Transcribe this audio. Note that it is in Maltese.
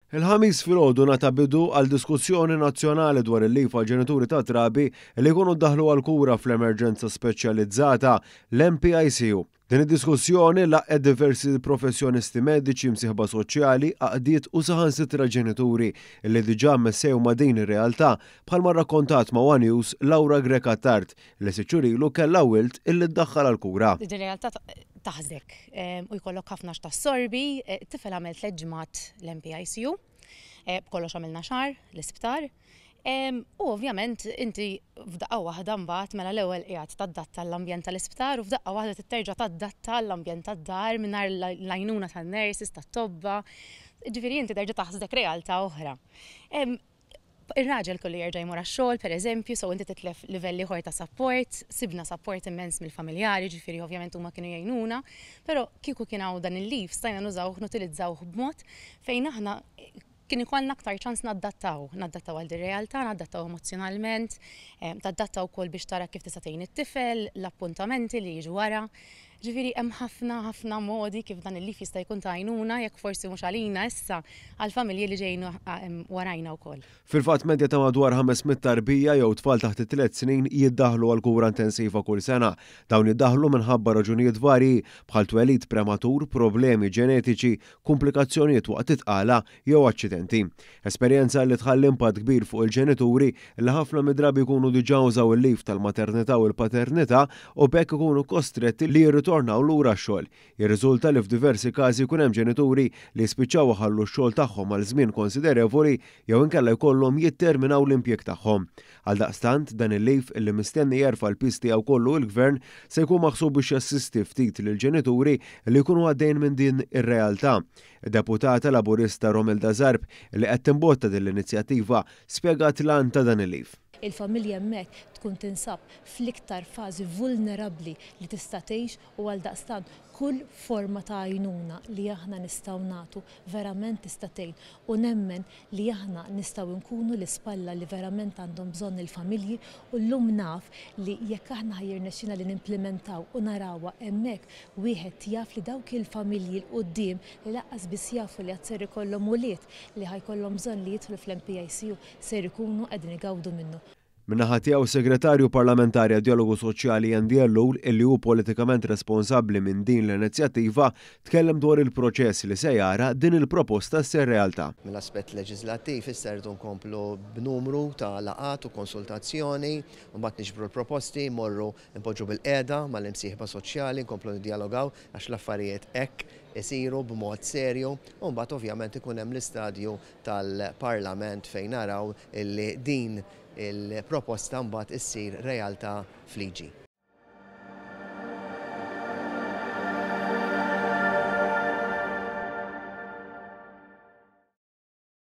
Il-Ħamis filgħodu ngħata bidu għal diskussjoni nazzjonali dwar il-leave għal ġenituri ta' trabi li jkunu daħlu għal kura fl-emerġenza speċjalizzata, l-MPICU. Din id-diskussjoni laqgħet diversi professjonisti mediċi, msieħba soċjali, għaqdiet u saħansitra ġenituri li diġà messew ma' din ir-realtà, bħalma rrakkontat ma' One News Laura Grech Attard, li sitt xhur ilu kellha wild illi ddaħħal għall-kura. Din ir-realtà taħsdek u jkollok ħafna x'tassorbi. Tifel għamel 3 ġimgħat l-MPICU, b'kollox għamilna xahar l-isptar. U ovvjament inti f'daqqa waħda mbagħad, mela, l-ewwel qiegħed tadatta l-ambjent tal-isptar u f'daqqa waħda terġa' tadatta l-ambjent tad-dar mingħajr l-għajnuna tan-nurses, tat-tobba. Ġifieri inti terġa' taħsdek realtà oħra. Ir-raġel kollu jerġa' jmur għax-xogħol, pereżempju, so inti titlef livelli ieħor ta' support, sibna support immens mill-familjari, ġifieri ovvjament huma kienu jgħinuna, però kieku kien hawn dan il-leave stajna nużawh, nutilizzawh b'mod fejn aħna kien ikollna aktar ċans naddattaw, naddattaw għal din realtà, naddattaw emozjonalment, tadatta wkoll biex tara kif tista' tgħin it-tifel, l-appuntamenti li jiġu wara. Ġifieri hemm ħafna ħafna modi kif dan il-leave jista' jkun ta' għajnuna, jekk forsi mhux għalina issa, għall-familji li ġejjin warajna wkoll. Fil-fatt, medja ta' madwar 500 tarbija jew tfal taħt it-3 snin jiddaħlu għal kura intensiva kull sena. Dawn jiddaħlu minħabba raġunijiet varji bħal twelid prematur, problemi ġenetiċi, komplikazzjonijiet waqt it-tqala jew aċċidenti. Esperjenza li tħalli impatt kbir fuq il-ġenituri li ħafna midrabi jkunu diġà użaw il-leave tal-maternità u l-paternità u b'hekk ikunu kostretti li jirritornaw lura x-xogħol. Jirriżulta li f'diversi każi jkun hemm ġenituri li jispiċċaw iħallu x-xogħol tagħhom għal żmien konsiderevoli jew inkella jkollhom jitterminaw l-impjeg tagħhom. Għaldaqstant, dan il-leave li mistenni jerfa' l-piż tiegħu kollu il-gvern se jkun maħsub biex jassisti ftit lill-ġenituri li jkunu għaddejn minn din ir-realtà. Deputata Laburista Romilda Zarb, li qed timbotta din l-inizjattiva, spjegat l-għan ta' dan il-leave. Il-familja hemmhekk tkun tinsab fl-iktar fażi vulnerabbli li tista' tgħix u għaldaqstant kull forma ta' għajnuna li aħna nistgħu nagħtu verament tista' tgħin u nemmen li aħna nistgħu nkunu l-ispalla li verament għandhom bżonn il-familji. U llum naf li jekk aħna ħa jirnexxina li nimplementaw u narawha hemmhekk, wieħed jaf li dawk il-familji 'l quddiem li lanqas biss jafu li għad ser ikollhom ulied li ħa jkollhom bżonn li jidħlu fl-MPICU ser ikunu qegħdin igawdu minnu. Min-naħa tiegħu, segretarju parlamentari għad-Djalogu Soċjali Andy Ellul, illi hu politikament responsabbli minn din l-inizjattiva, tkellem dwar il-proċess li se jara din il-proposta ssir realtà. Mill-aspett leġislattiv issa rridu nkomplu b'numru ta' laqgħat u konsultazzjoni, u mbagħad niġbru l-proposti, morru npoġġu bilqiegħda mal-imsieħba soċjali, nkomplu niddialogaw għax l-affarijiet hekk isiru b'mod serju, u mbagħad ovvjament ikun hemm l-istadju tal-Parlament fejn naraw illi din il-proposta mbagħad issir realtà fliġi.